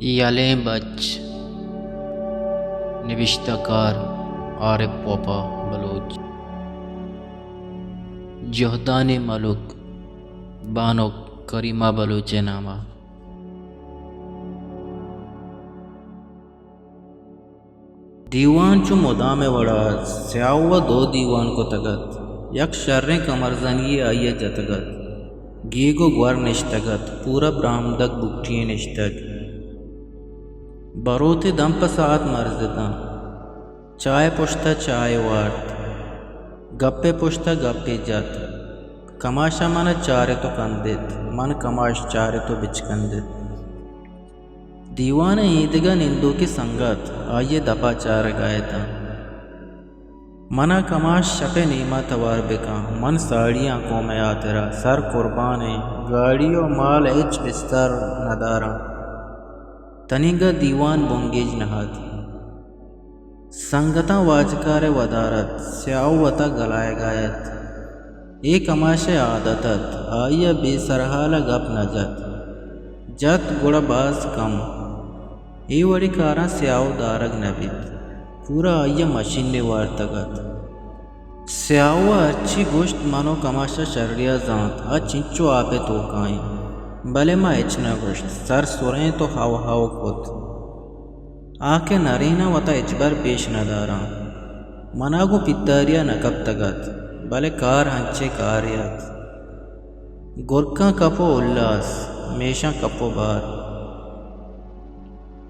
یلیں بچ، نبشتہ کار عارف وپا بلوچ۔ جہدانی ملک بانک کریمہ بلوچ ءِ نام ءَ۔ دیوان چو مدام ءِ وڑا سیاہو ءَ دو دیوان کتگ ات۔ یک شریں کمرزنی یے آئی ءَ جتگ ات۔ گیگ ءُ گور نشتگ ات، پورا برامدگ بوٹی یے نشتگ۔ بروت ءِ دم پہ ساعت مرز اتاں۔ چاہ ءِ پشت ءَ چاہے وارت، گپ ءِ پشت ءَ گپے جت۔ کماش ءَ من ءَ چارت ءُ کندت، من کماش چارت ءُ بچکندت۔ دیوان ءِ ایدگہ نندوکیں سنگت آئی ءِ دپ ءَ چارگ ءَ اتاں۔ من ءَ کماش شپ ءِ نیم ءَ توار بکن، من ساڑی آں قوم ءِ ہاترا، سر قربان ایں، گاڑی ءُ مال ہچ بستار نداراں۔ تنیگہ دیوان بنگیج نہ ات۔ سنگتاں واجکار ءِ ودار ات، سیاہو وتا گلائیگ ءَ ات۔ اے کماش ءِ عادت ات، آئی ءَ بے سرحال ءَ گپ نہ جت۔ جت گڑا باز کم۔ اے وڑیں کاراں سیاہو دارگ نہ بیت۔ پورا آئی ءَ مشینے وارتگ ات۔ سیاہو ءَ ہرچی گوشت من ءُ کماش ءَ شری ءَ زانت، آ چنچو آپ ءِ توکا ایں۔ بلے ما ہچ نہ گوشت، سر سرینت ءُ ہو ہو کت۔ آ کہ نریناں وتا ہچبر پیش نہ داراں۔ من ءَ گوں پیتاری ءَ نہ کپتگ ات، بلے کار انچیں کارے ات۔ گرکاں کپ ءُ الاس، میشاں کپ ءُ بار۔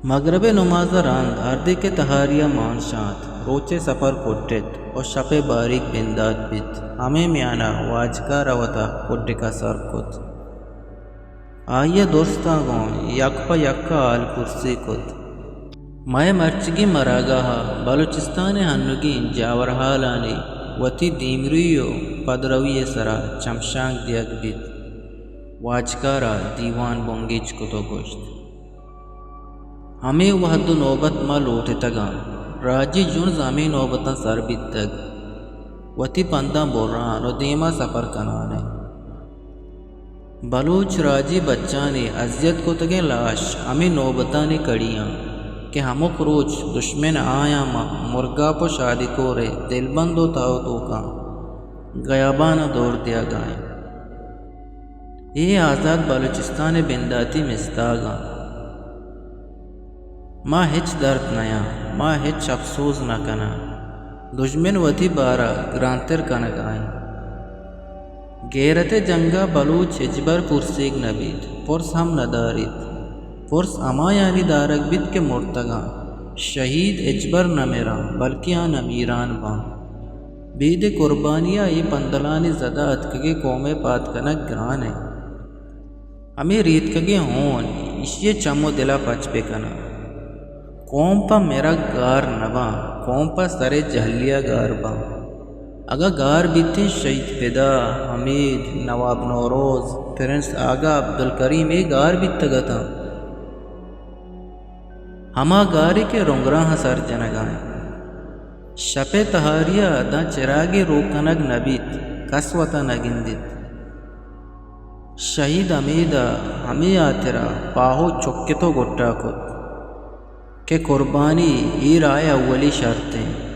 مگرب ءِ نماز ءَ رند ہردے کہ تہاری ءَ مان شانت، روچ ءِ سپر کٹت ءُ شپ ءِ باریگ بندات بیت، ہمے میان ءَ واجکار ءَ وتا کڈک ءَ سر کت۔ آئی ءَ درستاں گوں یک پہ یک ءَ ہال پرسی کت۔ مئے مرچیگیں مراگاہ ءَ بلوچستان ءِ ہنوگیں جاورہالانی وتی دیمروئی ءُ پدروی ءِ سرا چمشانک دیگ بیت۔ واجکار ءَ دیوان بنگیج کت ءُ گوشت، ہمے وہد ءُ نوبت ما لوٹتگ آں۔ راجی جنز ہمے نوبتاں سر بیتگ۔ وتی پنداں بران ءُ دیما سپر کنان ایں۔ بلوچ راجی بچانی ازیت کتگیں لاش ہمے نوبتانی کڑی آں کہ ہمک روچ دشمن آیاں ماں مرگاپ ءُ شادی کور ءِ دلبند ءُ تہ ءُ توکاں گیابان ءَ دور دیگ ءَ ایں۔ اے آزات بلوچستان ءِ بنداتی مستاگ آں۔ ما ہچ درد نیاں، ما ہچ اپسوز نہ کناں۔ دژمن وتی بار ءَ گرانتر کنگ ءَ انت۔ غیرت ءِ جنگ ءَ بلوچ ہچبر پرسیگ نہ بیت، پرس ہم نہ داریت۔ پرس ہمایانی دارگ بیت کہ مرتگ آں۔ شہید ہچبر نہ مراں، بلکیں آ نمیران باں۔ بید قربانی ءَ اے پندلانی زد ءَ اتکگیں قوم ءِ پاد کنگ گران انت۔ ہمے ریتکگیں ہون ایشی ءِ چم ءُ دل ءَ پچ بہ کناں۔ قوم پہ مرگ گار نہ باں، قوم پہ سر ءِ جہلی ءَ گار باں۔ اگاں گار بیتیں شہید فدا، حمید، نواب نوروز، پرنس آغا عبدالکریم اے گار بیتگ اتاں۔ ہما گارے کہ رنگراہاں سر جنگ ءَ انت۔ شپ ءِ تہاری ءَ داں چراگے روک کنگ نہ بیت، کس وتا نہ گندیت۔ شہید حمید ءَ ہمے ہاترا پاہو چکت ءُ گٹا کت کہ قربانی اے راہ ءِ اولی شرط انت۔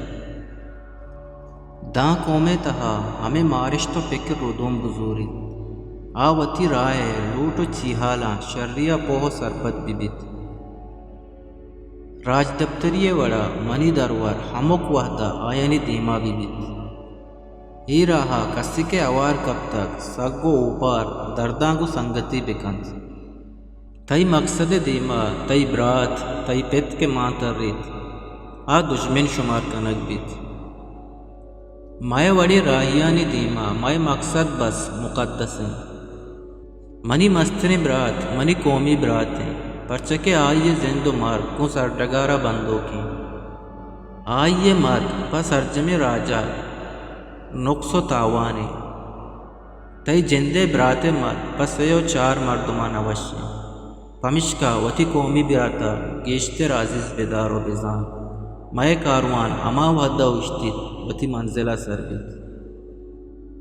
داں قوم ءِ تہا ہمے مارشت ءُ پکر ردوم بزوریت، آ وتی راہ ءِ لوٹ ءُ چیہالاں شری ءَ پوہ ءُ سرپد بہ بیت۔ راجدپتری ءِ وڑا منی درور ہمک وہد ءَ آیانی دیما بہ بیت۔ اے راہ ءَ کسے کہ ہوار کپتگ، سگ ءُ اوپار درداں گوں سنگتی بہ کنت۔ تئی مکسد ءِ دیما تئی برات، تئی پت کہ مان تریت، آ دژمن شمار کنگ بیت۔ مئے وڑیں راہیانی دیما مئے مکسد بس مقدس انت۔ منی مستریں برات منی قومی برات انت، پرچا کہ آئی ءِ زند ءُ مرگ گوں سرڈگار ءَ بندوک انت۔ آئی ءِ مرگ پہ سرجمیں راج ءَ نقص ءُ تاوان انت۔ تئی جند ءِ برات ءِ مرگ پہ سے ءُ چار مردماں نہ وش انت۔ پمشکا وتی قومی برات ءَ گیشتر عزیز بدار ءُ بزان۔ مئے کاروان ہما وہد ءَ اوشتیت، وتی منزل ءَ سر بیت۔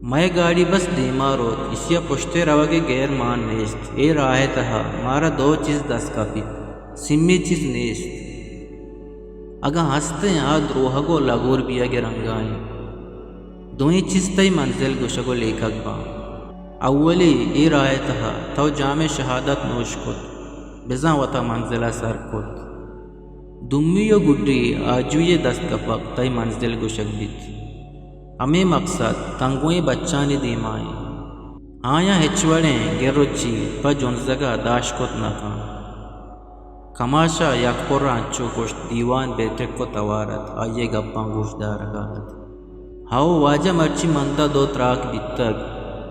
مئے گاڑی بس دیما روت، ایشی ءَ پشت ءَ روگ ءِ گیر مان نیست۔ اے راہ ءِ تہا مارا دو چیز دست کپیت، سیمی چیز نیست۔ اگاں ہستیں، آ دروہگ و لگور بیئگ ء رنگا انت۔ دوئیں چیز تئی منزل گوشگ و لیکگ باں۔ اولی، اے راہ ء تہا تو جام شہادت نوش کت، بزاں وتا منزل ء سر کت۔ دومی و گڈی آجوئی ء دست کپگ تئی منزل گوشگ بیت۔ ہمے مقصد تنگوئیں بچانی دیما انت۔ آیاں ہچ وڑیں گر و چیر پہ جنزگ ء داشت کت نہ کنت۔ کماش ء یک پر ء انچو گوشت، دیوان بے ترک و توار ات، آئی ء گپاں گوش دارگ ء ات۔ ہئو واجہ، مرچی مندا دو تراک بیتگ،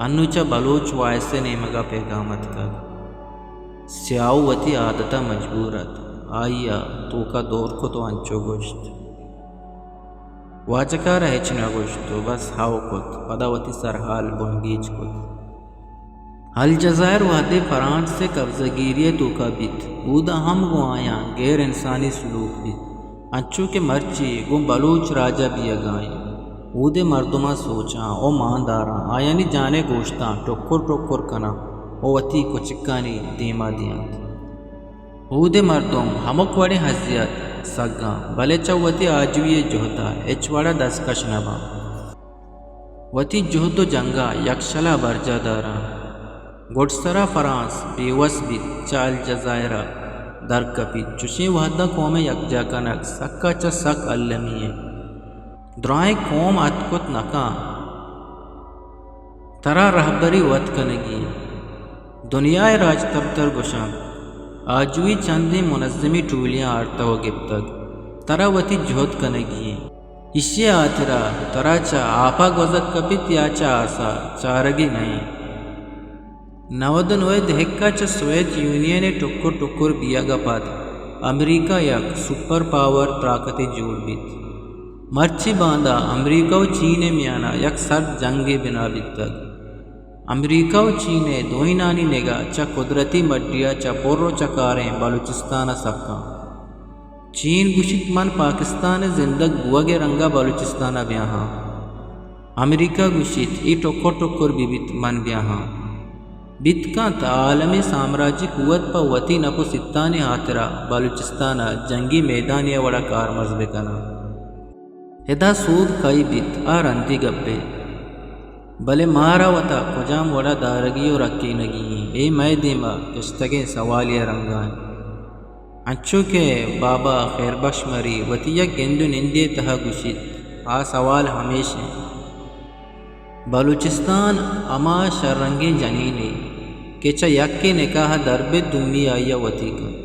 انوں چہ بلوچ وائس ء نیمگ ء پیغام اتکگ۔ سیاہو وتی عادت ء مجبور ات، آئی ء توک ء دور کت و انچو گوشت۔ واجکار ء ہچ نہ گوشت و بس ہئو کت، پدا وتی سرحال بنگیج کت۔ الجزائر وہدے فرانس ء قبضہ گیری ء توکا بیت، اودا ہم گوں آیاں غیر انسانی سلوک بیت، انچو کہ مرچی گوں بلوچ راجا بیئگا انت۔ اودے مردماں سوچاں و مانداراں آیانی جان ء گوشتاں ٹکر ٹکر کناں و وتی کچکانی دیما دیانت۔ اودے مردم ہمک وڑیں اذیت سگاں، بلے چہ وتی آجوئی ء جہد ء ہچ وڑ ء دزکش نہ باں۔ وتی جہد و جنگ ء یکشل ء برجاہ داراں۔ گڈسرا فرانس بے وس بیت، چہ الجزائر ء در کپیت۔ چشیں وہداں قوم ء یکجا کنگ سک ء چہ سک المی انت۔ درائیں قوم اتک کت نہ کن۔ ترا رہبری وت کنگی انت۔ دنیا ء راجتبتر گوشنت، آجوئی چندیں منظمی ٹولیاں آرتہ و گپتگ۔ ترا وتی جہد کنگی انت۔ ایشی ء ہاترا ترا چہ آپ ء گوزگ کپیت یا چہ آس ء، چارگی نہ انت۔ نود و نوئے دہک ء چہ سوویت یونین ء ٹکر ٹکر بیگ ء پد امریکہ یک سپر پاور طاقتے جوڑ بیت۔ مرچی باندا امریکہ و چین ء میان ء یک سرد جنگے بنا بیتگ۔ امریکہ و چین ء دوئینانی نگاہ چہ قدرتی مڈی ء چہ پر و چکاریں بلوچستان ء سکاں۔ چین گوشیت، من پاکستان ء زندگ بوگ ء رنگ ء بلوچستان ء بیاہاں۔ امریکہ گوشیت، اے ٹکر ٹکر بہ بیت، من بیاہاں۔ بیت کنت عالمی سامراجی قوت پہ وتی نپ و سیتانی ہاترا بلوچستان ء جنگی میدانے ء وڑا کارمرز بہ کناں۔ ادا سوب کئی بیت، آ رندی گپے۔ بلے مارا وتا کجام وڑا دارگی و رکینگی ایں، اے مئے دیما کشتگیں سوالے ء رنگا انت۔ انچو کہ بابا خیر بخش مری وتی یک گند و نندے تہا گوشیت، آ سوال ہمیش انت۔ بلوچستان ہما شررنگیں جنینے کہ چہ یکے نکاح ء در بیت، دومی آئی ء وتی کنت۔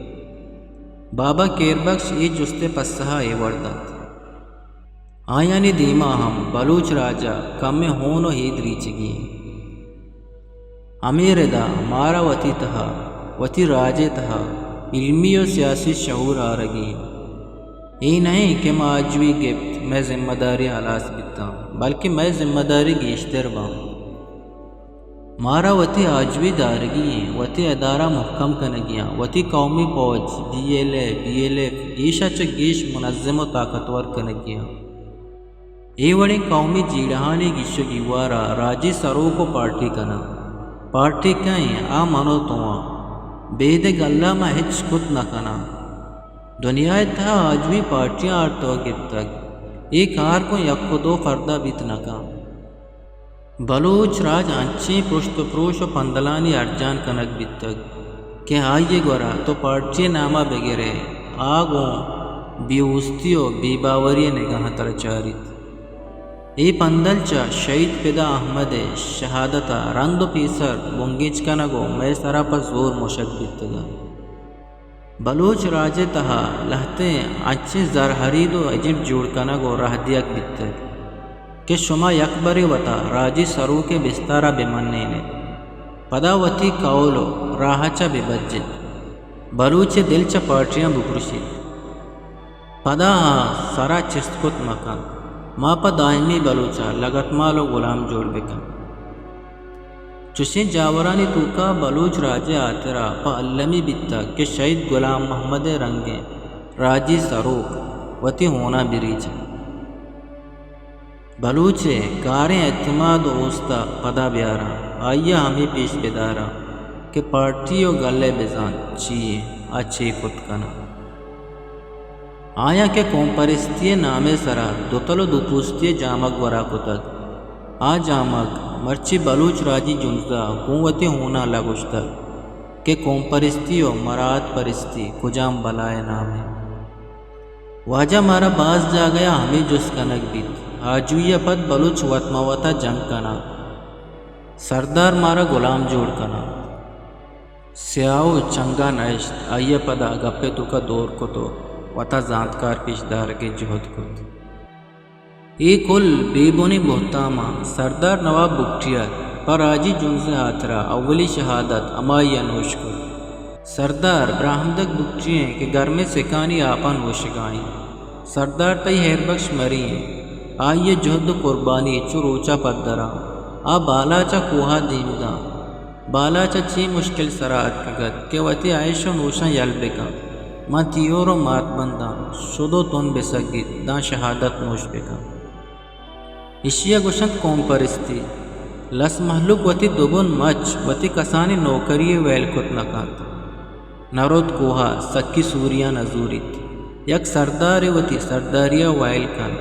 بابا خیر بخش اے جست ء پسہ ء اے وڑ دنت۔ آیانی دیما ہم بلوچ راج ء کمیں ہون و ہید ریچگی انت۔ ہمے ردا مارا وتی تہا، وتی راج ء تہا علمی و سیاسی شعور آرگی انت۔ اے نہ انت کہ ما آجوئی گپت، مئے ذمہ داریاں ہلاس بیتاں، بلکیں مئے ذمہ داری گیشتر باں۔ مارا وتی آجوئی دارگی ایں، وتی ادارہ مھکم کنگی آں، وتی قومی فوج، بی ایل اے، بی ایل ایف، گیش ء چہ گیش منظم و طاقتور کنگی آں۔ اے وڑیں قومی جیڑہانی گیش و گیوار ء راجی سروک و پارٹی کناں۔ پارٹی کئے؟ آ من و تو آں۔ بیدگ اللہ ما ہچ کت نہ کناں۔ دنیا ء تہا آجوئی پارٹیاں آرتو گپتگ۔ اے کار گوں یک و دو فردا بیت نہ کن۔ بلوچ راج انچیں پرشت و پروش و پندلانی ارجان کنگ بیتگ کہ آئی ء گورا تو پارٹی ء نام ء بگر ئے، آ گوں بے اوستی و بے باوری ء نگاہاں ترا چاریت۔ اے پندل چہ شہید فدا احمد ء شہادت ء رند و پیسر بنگیج کنگ و مئے سرا پہ زور مشگ بیتگ انت۔ بلوچ راج ء تہا لہتیں انچیں زر ہرید و ایجنٹ جوڑ کنگ و راہ دیگ بیتگ کہ شما یکبرے وتا راجی سروک ء بستار ء بہ منین ات، پدا وتی قول و راہ ء چہ بہ بج ات، بلوچ ء دل چہ پارٹیاں بہ پرشیت۔ پدا آ سرا چست کت مہ کنت، ما پہ دائمی بلوچ ء لگتمال و غلام جوڑ بہ کنت۔ چشیں جاورانی توکا بلوچ راج ء ہاترا پہ المی بیتگ کہ شہید غلام محمد ء رنگیں راجی سروک وتی ہوناں بریچ انت۔ بلوچ ء گاریں اعتماد و اوست ء پدا بیاراں، آئی ء ہمے پیش بداراں کہ پارٹی و گل ء بزانت چی انت۔ ءَ چے کت کناں؟ آیاں کہ قوم پرستی ءِ نام ءِ سرا دوتل ءُ دوپوستی ءِ جامگ گورا کتگ، آ جامگ مرچی بلوچ راجی جنز ءَ گوں وتی ہوناں لگوشتگ کہ قوم پرستی ءُ مراعات پرستی کجام بلائے نامے؟ واجہ، مارا باز جاگہ ءَ ہمے جست کنگ بیت، آجوئی ءَ پد بلوچ وت ماں وتا جنگ کناں، سردار مارا گلام جوڑ کناں۔ سیاہو چنگا نئشت، آئی ءَ پدا گپ ءِ توکا دور کت ءُ وتا زانتکار پیش دارگ ءِ جہد کت۔ اے کل بے بنیں بہتاماں سردار نواب بگٹی ءَ پہ راجی جنز ءِ ہاترا اولی شہادت ہمائی ءَ نوش کت۔ سردار براہمدگ بگٹی ایں کہ گرمیں سکانی آپاں نوشگا ایں۔ سردار تئی ہیر بخش مری ایں۔ آئی ءِ جہد ءُ قربانی چو روچا پدراں۔ آ بالاچ ءَ کوہا دیم داں۔ بالاچ ءَ چے مشکل سرا اتکگ ات کہ وتی عیش ءُ نوشاں یل بکن، ماں تیور ءُ مات بنداں شد ءُ تن بسگیت، داں شہادت نوش بکن۔ ایشی ءَ گوشنت قوم پرستی۔ لس مہلوک وتی دگن مچ وتی کسانیں نوکری ءَ ویل کت نہ کنت۔ نہ روت کوہا سکی سوریاں نہ زوریت۔ یک سردارے وتی سرداری ءَ ویل کنت۔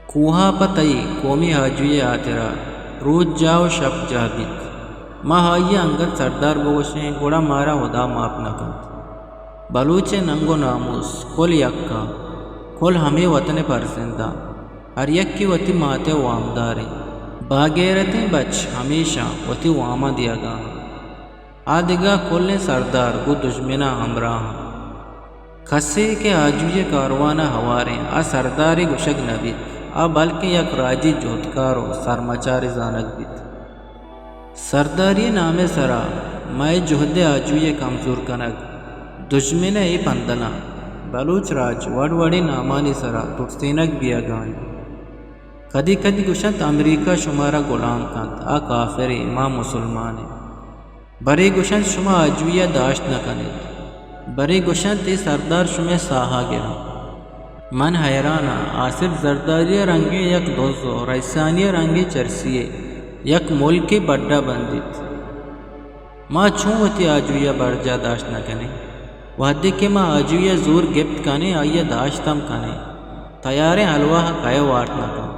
کوہا پہ تئی قومی آجوئی ءِ ہاترا روچ جاہ ءُ شپ جاہ بیت۔ ما آئی ءَ انگت سردار بگوشیں، گڑا مارا ہدا ماپ نہ کنت۔ بلوچ ءِ ننگ ءُ ناموس کل یکاں، کل ہمے وطن ءِ پرزنداں، ہر یکے وتی مات ءِ وامداریں۔ باگیرتیں بچ ہمیشاں وتی واماں دیگا انت۔ آ دگہ کلیں سردار گوں دژمناں ہمراہ انت۔ کسے کہ آجوئی ءِ کاروان ءَ ہواریں، آ سردارے گوشگ نہ بیت، آ بلکیں یک راجی جہدکار ءُ سرمچارے زانگ بیت۔ سرداری ءِ نام ءِ سرا مئے جہد ءِ آجوئی ءِ کمزور کنگ، دژمن ءِ اے پندلاں بلوچ راج وڑ وڑیں نامانی سرا ترسینگ بیگا انت۔ کدی کدی گوشنت امریکہ شمارا گلام کنت، آ کافرے، ما مسلمانیں۔ برے گوشنت شما آجوئی ءَ داشت نہ کنیت، برے گوشنت اے سردار شمئے ساہ ءَ گراں۔ من حیران آں، آصف زرداری ءِ رنگیں یک دز ءُ رئیسانی ءِ رنگیں چرسی ءَ یک ملکے بڈا بندیت۔ ما چون وتی آجوئی ءَ برجاہ داشت نہ کنیں؟ وہدے کہ ما آجوئی ءَ زور گپت کنیں، آئی ءَ داشت ہم کنیں، تیاریں حلواہ ءَ کئے وارت نہ کنت؟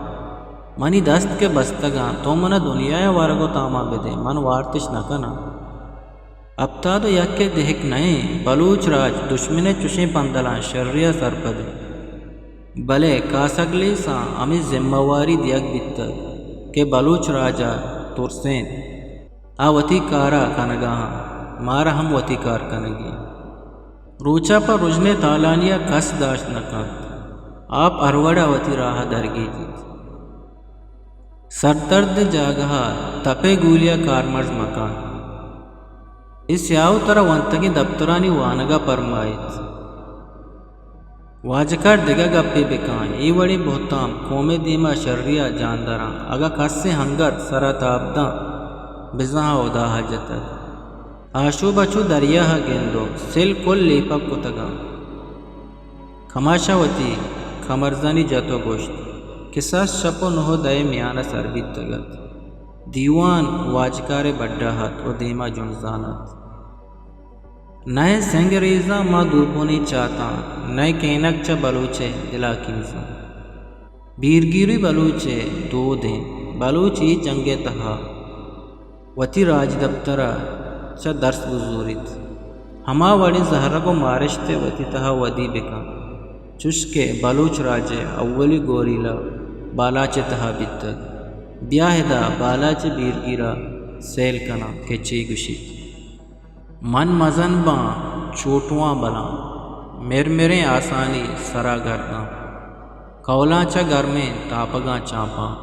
منی دست کہ بستگاں، تو منا دنیا ءِ ورگ ءُ تاما بدے، من وارتش نہ کناں۔ ہپتاد ءُ یک ءِ دہک نہ ایں، بلوچ راج دژمن ءِ چشیں پندلاں شری ءَ سرپد ایں۔ بلے کاسگلیساں ہمے زمہ واری دیگ بیتگ کہ بلوچ راج ءَ ترسینت۔ آ وتی کار ءَ کنگا انت، مارا ہم وتی کار کنگی انت۔ روچ ءَ پہ رژن ءِ تالانی ءَ کس داشت نہ کنت۔ آپ ہر وڑ ءَ وتی راہ ءَ درگیجیت۔ سردرد ءِ جاگہ ءَ تپ ءِ گولی ءَ کارمرز مکن۔ اے سیاہو ترا ونتگیں دپترانی وانگ ءَ پرمائیت۔ واجکار دگہ گپے بکن، اے وڑیں بہتام قوم ءِ دیما شری ءَ جاندراں۔ اگاں کسے ہنگت سرا تاب داں، بزاں ہدا ءَ جتگ۔ آشوب ءَ چو دریا ءَ گند ءُ سیل کل لیپگ کتگاں۔ کماش ءَ وتی کمرزانی جت ءُ گوشت، کساس شپ ءُ نہ ءُ دہ ءِ میان ءَ سر بیتگ ات۔ دیوان واجکار ءِ بڈا ات ءُ دیما جنزان ات۔ نئے سنگ ریزاں ما دوربونی چاتاں، نئے کینگ چہ بلوچ ءِ دلا کنزاں۔ بیرگیری بلوچ ءِ دود انت۔ بلوچ اے جنگ ءِ تہا وتی راجدپتر ءَ چہ درس بزوریت۔ ہما وڑیں زہرگ ءُ مارشت ءَ وتی تہا ودی بکن، چوش کہ بلوچ راج ءِ اولی گوریلا بالاچ ءِ تہا بیتگ۔ بیا ادا بالاچ ءِ بیرگیر ءَ سیل کناں کہ چے گوشیت۔ من مزن باں، چوٹواں بلاں، مرمریں آسانی سرا گرداں، کولاں چہ گرمیں تاپگاں چانپاں۔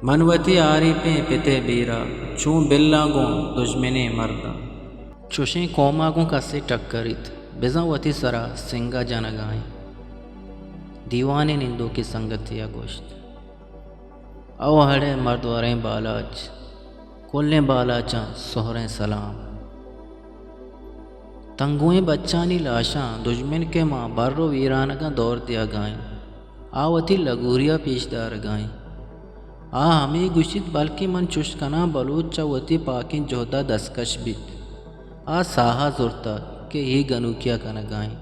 من وتی آریپیں پت ءِ بیرا چون بلاں گوں دژمنیں مرداں۔ چوشیں قوما گوں کسے ٹکریت، بزاں وتی سرا سنگا جنگا ایں۔ دیوان ءِ نندوکیں سنگتے ءَ گوشت۔ او اڑے مردوریں بالاچ، کلیں بالاچاں سہریں سلام۔ تنگوئیں بچانی لاشاں دژمن کہ ماں بر ءُ ویرانگاں دور دیگا انت، آ وتی لگوریا پیش دارگا انت۔ آ ہمے گوشیت، بلکیں من چوش کناں بلوچ چہ وتی پاکیں جہدا دستکش بیت۔ آ ساہا زرتگ۔ کہ اے گنوکیا کنگا ایں۔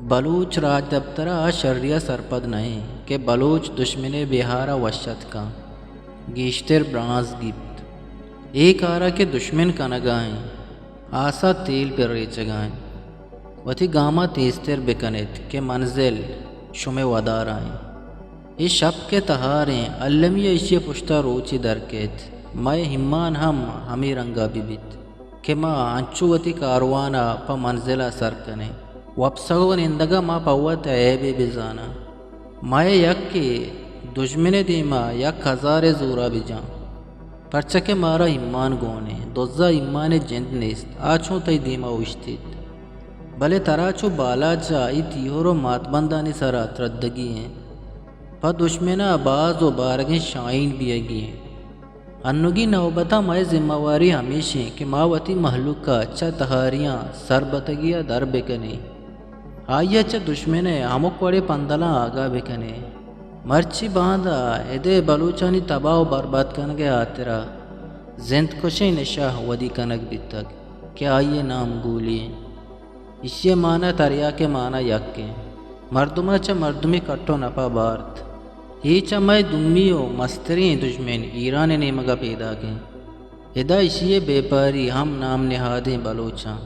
بلوچ راجدپترا آ شریا سرپد نہ ایں کہ بلوچ دشمنے بیہارا وش اتکاں، گیشتر برانز گیپت۔ اے کارا کہ دشمن کنگا ایں، آسا تیل پر ریچگا ایں۔ وتی گاما تیزتر بکنیت کہ منزل شمے ودارا ایں۔ اے شپ کہ تہاریں، المی ایشی پشتا روچے درکیت۔ مئے ایمان ہم ہمے رنگا ببیت کہ ما انچو وتی کاروانا پہ منزلا سر کنیں۔ وپسگ و نندگا ما پہ وت عیبے بزاناں۔ مئے یکے دژمن ء دیما یک ہزارے زورا بجاں، پرچا کہ مارا ایمان گون انت، دزا ایمان ء جند نیست، آ چون تئی دیما اوشتیت؟ بلے ترا چو بالاچ ء اے تیہور و ماتبندانی سرا تردگی انت، پہ دژمن ء باز و بارگیں شاہین بیئگی انت۔ انوگی نوبتا مئے ذمہ واری ہمیش انت کہ ما وتی مہلوک ء چہ تہاریاں سربتگی ء در بکنیں۔ آئی ء چہ دژمن ء ہمک وڑیں پندلاں آگاہ بکنیں۔ مرچی باندا ادے بلوچانی تباہ و برباد کنگ ء ہاترا زند کشیں نشہ ودی کنگ بیتگ کہ آئی ء نام گولی انت۔ ایشی ء مانا تریاک ء مانا یک انت۔ مردم ء چہ مردمی کٹ و نپا بارت۔ اے چہ مئے دومی و مستریں دژمن ایران ء نیمگ ء پیداک انت۔ ادا ایشی ء بیپاری ہم نام نہادیں بلوچاں۔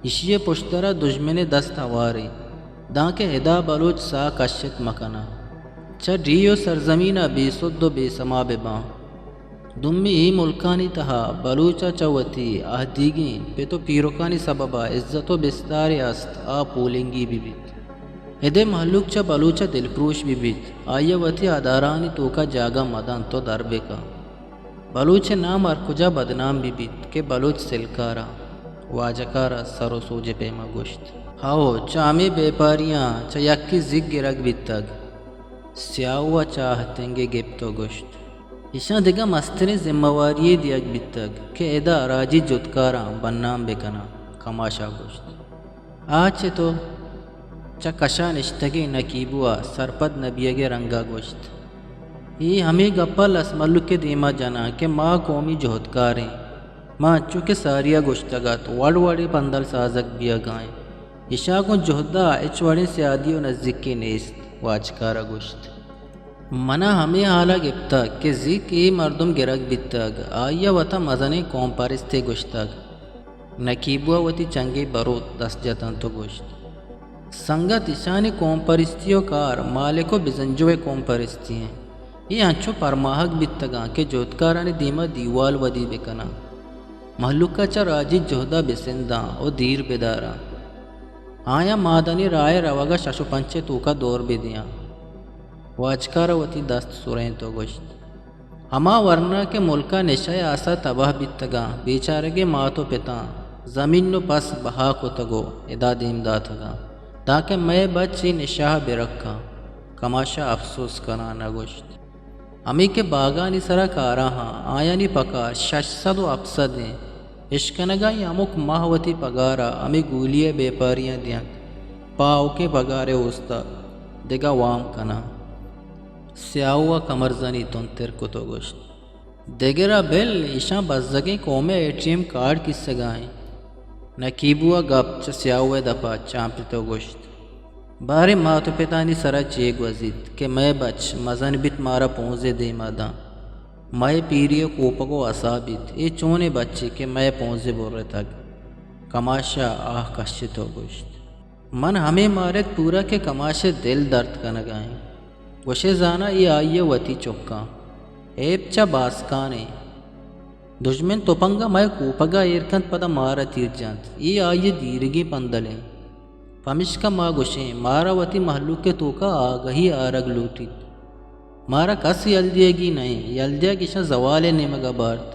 ایشی ء پشترا دژمن ء دست ہوار انت، دانکہ ادا بلوچ ساہ کشت مکناں، چہ ڈیھ و سرزمین ء بے سد و بے سما بباں۔ دومی اے ملکانی تہا بلوچ ء چہ وتی اہدیگیں پت و پیرکانی سبب ء عزت و بستارے است، آ پولنگی بہ بیت۔ ادے مہلوک چہ بلوچ ء دلپروش بہ بیت، آئی ء وتی ادارہانی توکا جاگہ مہ دنت و در بہ کنت۔ بلوچ ء نام ہر کجا بدنام بہ بیت کہ بلوچ سلکاراں۔ واجکار ء سر و سوج ء پیما گوشت۔ ہئو، چہ ہمے بیپاریاں چہ یکے زیک گرگ بیتگ۔ سیاہو ء چاہ تنگے گپت و گوشت۔ ایشاں دگہ مستریں ذمہ واریے دیگ بیتگ کہ ادا راجی جھدکاراں بدنام بہ کناں، کماشا گوشت۔ آ چہ تو چہ کشا نشتگیں نکیبو ء سرپد نہ بیگ ء رنگ ء گوشت۔ اے ہمے گپ ء لس مھلوک ء دیما جناں کہ ما قومی جھدکار ایں۔ ما انچو کہ ساری ء گوشتگ ات، وڑ وڑیں پندل سازگ بیگ ء انت۔ ایشاں گوں جھد ء ہچ وڑیں سیادی و نزیکی نیست، واجکار ء گوشت۔ من ء ہمے ہال ء گپتگ کہ زیک اے مردم گرگ بیتگ، آئی ء وت ء مزنیں قوم پرستے گوشتگ۔ نکیبو ء وتی چنگیں بروت دست جت انت و گوشت، سنگت، ایشانی قوم پرستی و کار مالک و بزنجو ء قوم پرستی انت۔ اے انچو پرماہگ بیتگاں کہ جھدکارانی دیما دیوال ودی بکناں، مھلوک ء چہ راجی جھد ء بسنداں و دیر بداراں۔ آیاں مادنی راہ ء روگ ء شش و پنچ ء توکا دور بدیاں۔ واجکار ء وتی دست سرینت و گوشت، ہما ورنا کہ ملک ء نشہ ء آسا تباہ بیتگاں، بیچارگیں مات و پتاں زمین و پس بہا کتگ و ادا دیم داتگاں، دانکہ مئے بچ اے نشہ ء برکاں۔ کماشا افسوس کنان ء گوشت، ہمے کہ باگانی سرا کاراں ہاں، آیانی پگار شش سد و ہپت سد انت۔ اشکنگا اے ہمک ماہ وتی پگارا ہمے گولی ء بیپاریاں دینت، پہ آؤکیں پگارے اوستا دگہ وام کناں۔ سیاہو ء کمرزنی تندتر کت و گوشت، دگرا بل، ایشاں بزگیں قوم ء اے ٹی ایم کارڈ کیسگا انت۔ نکیبو ء گپ چہ سیاہو ء دپا چانپت و گوشت، باریں مات و پتانی سرا چے گوزیت کہ مئے بچ مزن بیت مارا پونزے دیما داں۔ مئے پیری ء کوپگ و ہسا بیت، اے چونیں بچے کہ مئے پونزے برتگ۔ کماشا آہ کشت و گوشت، من ہمے مارت پورا کہ کماش ء دل درد کنگا انت۔ گوشے زاناں اے آئی ء وتی چکاں۔ ایپ چہ باسکان انت۔ دژمن تپنگ ء مئے کوپگ ء ایر کنت، پدا مارا تیر جنت۔ اے آئی ء دیرگیں پندل انت۔ پمیشکا ما گوشیں، مارا وتی مہلوک ء توکا آگہی آرگ لوٹیت۔ مارا کس یل دیگی نہ انت۔ یل دیگ اشاں زوال ء نیمگ ء بارت۔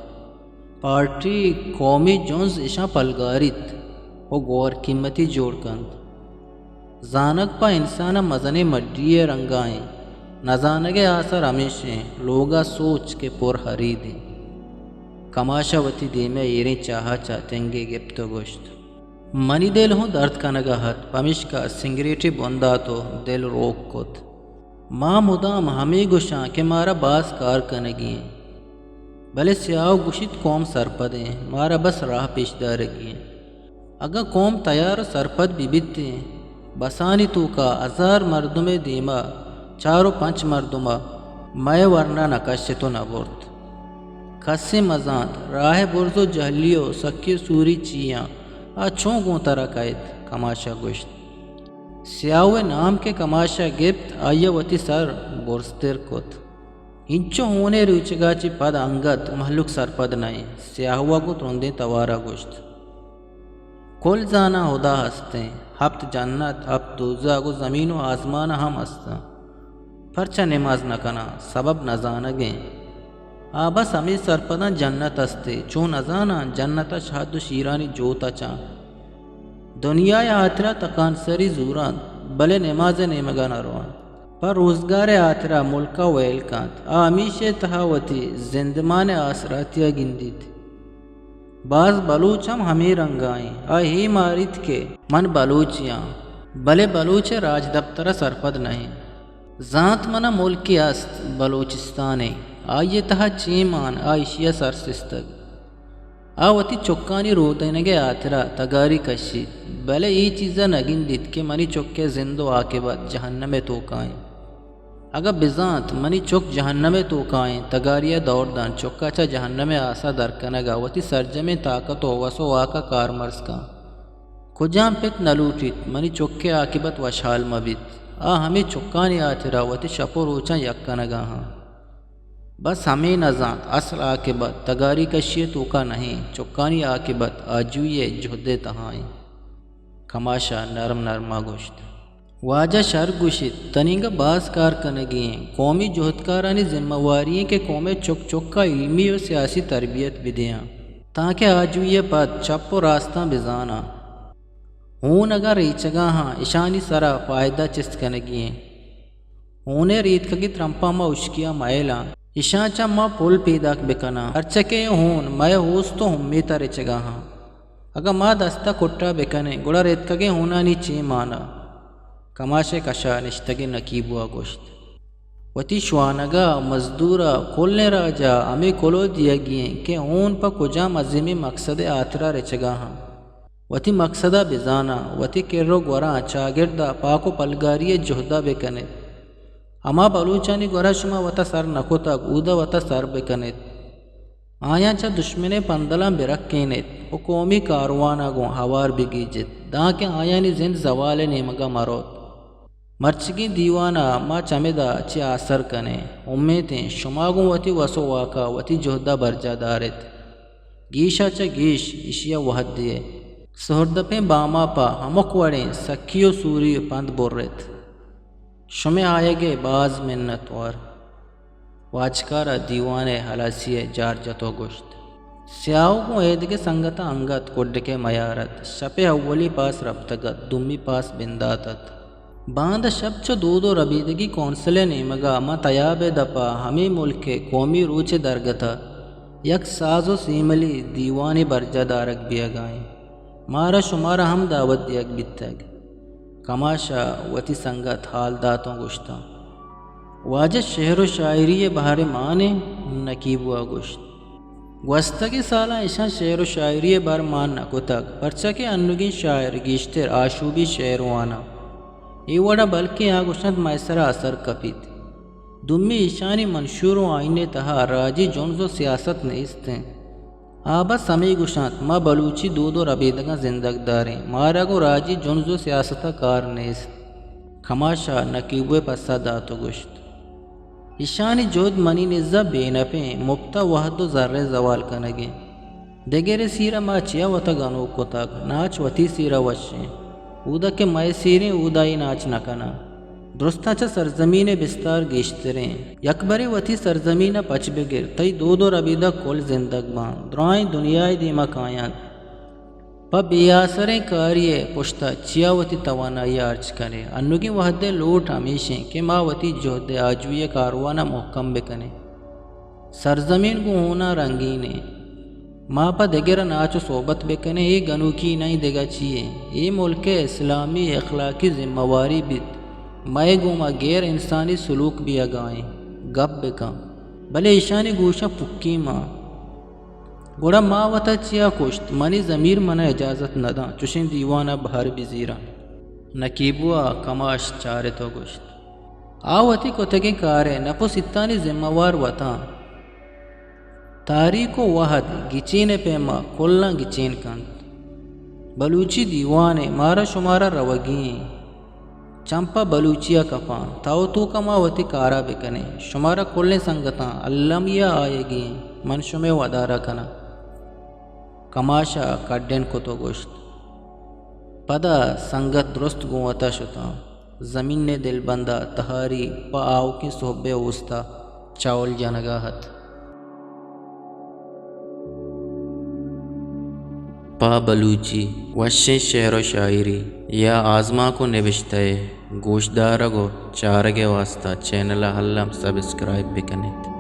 پارٹی قومی جنز اشاں پلگاریت و گور قیمتی جوڑ کنت۔ زانگ پہ انسان ء مزنیں مڈی ء رنگا انت۔ نزانگ ء آسر ہمیش انت، لوگ ء سوچ کہ پر ہرید انت۔ کماش ء وتی دیم ء ایریں چاہ ء چہ تنگے گپت و گوشت، منی دل ہوں درد کنگ ء ات، پمیشکا سنگریٹے بن دات و دل روک کت۔ ما مدام ہمے گوشاں کہ مارا باز کار کنگی انت، بلے سیاہو گوشیت، قوم سرپد انت، مارا بس راہ پیش دارگی انت۔ اگاں قوم تیار ءُ سرپد بہ بیتیں، بسانی توکا ہزار مردمے دیما چار ءُ پنچ مردما مئے ورنا نہ کشت ءُ نہ برت۔ کسے مزانت راہ برز ءُ جہلی ءُ سکی ءُ سوری چیاں، آ چون گوں ترا کئیت؟ کماشا گوشت۔ سیاہو ءِ نام کہ کماشا گپت، آئی ءَ وتی سر برزتر کت۔ اینچو ہونیں روچگا چہ پد انگت مہلوک سرپد نہ انت، سیاہو ءَ گوں ترندیں توارا گوشت۔ کل زاناں ہدا ہستیں، ہپت جنت، ہپت دوزہ گوں زمین ءُ آزمان ہم ہستاں۔ پرچا نماز نہ کناں؟ سبب نہ زانگیں۔ آ بس ہمے سرپداں جنت ہستے، چون نہ زاناں جنت ءَ شہد ءُ شیرانی جوت ءَ چاں۔ دنیا ءِ ہاترا تکانسری زورنت، بلے نماز ءِ نیمگا نہ روانت۔ پہ روزگار ءِ ہاترا ملک ءَ ویل کنت۔ آ ہمیش ءِ تہا وتی زندمان ءِ آسراتی ءَ گندیت۔ باز بلوچ ہم ہمے رنگا انت۔ آ اے ماریت کہ من بلوچے آں، بلے بلوچ ءِ راجدپتر ءَ سرپد نہ انت۔ زانت من ءَ ملکے است بلوچستانے، آئی ءِ تہا چے مان، آ ایشی ءَ سر سستگ۔ آ وتی چکانی رودینگ ءِ ہاترا تگاری کشیت، بلے اے چیز ءَ نہ گندیت کہ منی چک ءِ زند ءُ عاقبت جہنم ءِ توکا انت۔ اگاں بزانت منی چک جہنم ءِ توکا انت، تگاری ءَ دور دنت، چک ءَ چہ جہنم ءِ آس ءَ در کنگ ءَ وتی سرجمیں طاقت ءُ وس ءُ واک ءَ کارمرز کنت۔ کجام پت نہ لوٹیت منی چک ءِ عاقبت وشحال مہ بیت؟ آ ہمے چکانی ہاترا وتی شپ ءُ روچاں یک کنگا انت۔ بس ہمے نہ زانت، اصل عاقبت تگاری کشی ءِ توکا نہ انت، چکانی عاقبت آجوئی ءِ جہد ءِ تہا انت۔ کماش ءَ نرم نرم ءَ گوشت۔ واجہ شر گوشیت، تنیگہ باز کار کنگی انت۔ قومی جہدکارانی ذمہ واری انت کہ قوم ءِ چک چک ءَ علمی ءُ سیاسی تربیت بدیاں، تانکہ آجوئی ءَ پد چپ ءُ راستاں بزاناں۔ ہون اگاں ریچگا ہاں، اشانی سرا فائدہ چست کنگی انت۔ ہون ءِ ریتکگیں ترمپاں ما ہشکی ءَ مئیلاں، اشاں چہ ما پل پیداک بکناں، پرچا کہ اے ہون مئے اوست ءُ امیت ءَ رچگا ہاں۔ اگاں ما دست ءَ کٹا بکنیں، گڑا ریتکگیں ہونانی چے مانا؟ کماش ءِ کشا نشتگیں نکیبو ءَ گوشت۔ وتی شوانگ ءَ، مزدور ءَ، کلیں راج ءَ ہمے کلوہ دیگی انت کہ ہون پہ کجام عظیمیں مقصد ءِ ہاترا رچگا ہاں۔ وتی مقصد ءَ بزاناں، وتی کر ءُ گوراں، چاگرد ءَ پاک ءُ پلگاری ءِ جہد ءَ بکن ات۔ ہما بلوچانی گورا شما وتا سر نہ کتگ، اودا وتا سر بکن ات۔ آیاں چہ دشمن ءِ پندلاں برکین ات ءُ قومی کاروان ءَ گوں ہوار بگیج ات، دانکہ آیانی زند زوال ءِ نیمگ ءَ مہ روت۔ مرچیگیں دیوان ءَ ما چمد ءَ چہ آسر کنیں۔ امیت ایں شما گوں وتی وس ءُ واک ءَ وتی جہد ءَ برجاہ دار ات۔ گیش ءَ چہ گیش ایشی ءَ وہد دئے۔ سہردپیں بام ءَ پہ ہمک وڑیں سکی ءُ سوری پند بر ات۔ شمئے آیگ ءِ باز منت وار۔ واجکار ءَ دیوان ءِ ہلاسی ءِ جار جت ءُ گوشت۔ سیاہو گوں ایدگہ سنگتاں انگت کڈک ءِ میار ات۔ شپ ءِ اولی پاس رپتگ ات، دومی پاس بندات ات۔ باندا شپ چو دود ءُ ربیدگی کونسل ءِ نیمگ ءَ ماں تیاب ءِ دپ ءَ ہمے ملک ءِ قومی روچ ءِ درگت ءَ یک ساز ءُ سیملی دیوانے برجاہ دارگ بیئگ ءَ ایں۔ مارا شمارا ہم دعوت دیگ بیتگ۔ کماش ءَ وتی سنگت حال دات ءُ گوشتاں، واجہ شعر ءُ شاعری ءِ بہر مان ایں؟ نکیبو ءَ گوشت۔ گوستگیں سالاں اشاں شعر ءُ شاعری ءِ بہر مان نہ کتگ، پرچا کہ انوگیں شاعر گیشتر آشوبی شعر واناں۔ اے وڑ ءَ بلکیں آ گوشنت مئے سرا اثر کپیت۔ دومی ایشانی منشور ءُ آئین ءِ تہا راجی جنز ءُ سیاست نیست انت۔ آ بس ہمے گوشنت، ما بلوچی دود ءُ ربیدگاں زندگ داریں، مارا گوں راجی جنز ءُ سیاست ءَ کار نیست۔ کماش ءَ نکیبو ءَ پسہ دات ءُ گوشت، ایشانی جہد منی نزا بے نپیں، مپت ءَ وہد ءُ زر ءِ زوال کنگیں۔ دگرے سیرا ما چیا وتا گنوک کتگ؟ ناچ وتی سیرا وشیں۔ اودا کہ مئے سیریں، اودا اے ناچ نہ کناں۔ درستاں چہ سرزمین ءِ بستار گیشتریں۔ یکبرے وتی سرزمین ءَ پچ بگر، تئی دود ءُ ربیدگ کل زندگ باں، درائیں دنیا ءِ دیما کاینت۔ پہ بے آسریں کاری ءِ پشت ءَ چیا وتی توانائی ءَ ہرچ کنئے؟ انوگیں وہد ءِ لوٹ ہمیش انت کہ ما وتی جہد ءِ آجوئی ءِ کاروان ءَ مہکم بکنیں۔ سرزمین گوں ہوناں رنگین انت۔ ما پہ دگر ءَ ناچ ءُ صحبت بکنیں، اے گنوکی نہ انت، دگہ چی انت؟ اے ملک ءِ اسلامی اخلاقی ذمہ واری بیت، مئے گوما غیر انسانی سلوک بیئگ ءَ انت۔ گپ بکن۔ بلے ایشانی گوشاں پکیں مان۔ گڑا ما وتا چیا کشت؟ منی ضمیر منا اجازت نداں چشیں دیوان ء بہر بزیراں۔ نکیبو ء کماش چارت و گوشت، آ وتی کتگیں کار ء نپ و سیتانی ذمہ وار وتاں۔ تاریخ و وہد گچین ء پیما کلاں گچین کنت۔ بلوچی دیوان ء مارا شمارا روگی ایں۔ چمپا بلوچی ء کپاں، تاو توکا ما وتی کارا بکنیں۔ شمارا کلیں سنگتاں المی ء آیگی ایں، من شمئے ودارا کناں۔ کماشا کڈن کت و گوشت۔ پدا سنگت درست گوں وتا شتاں۔ زمین ء دلبندا تہاری پہ آؤکیں سہب ء اوستا چاول جنگا ات۔ پہ بلوچی وشیں شعر و شاعری یا آزمانک و نبشتہ ء گوشدارگ و چارگ ء واستا چینل ء الم سبسکرائب بکنیت۔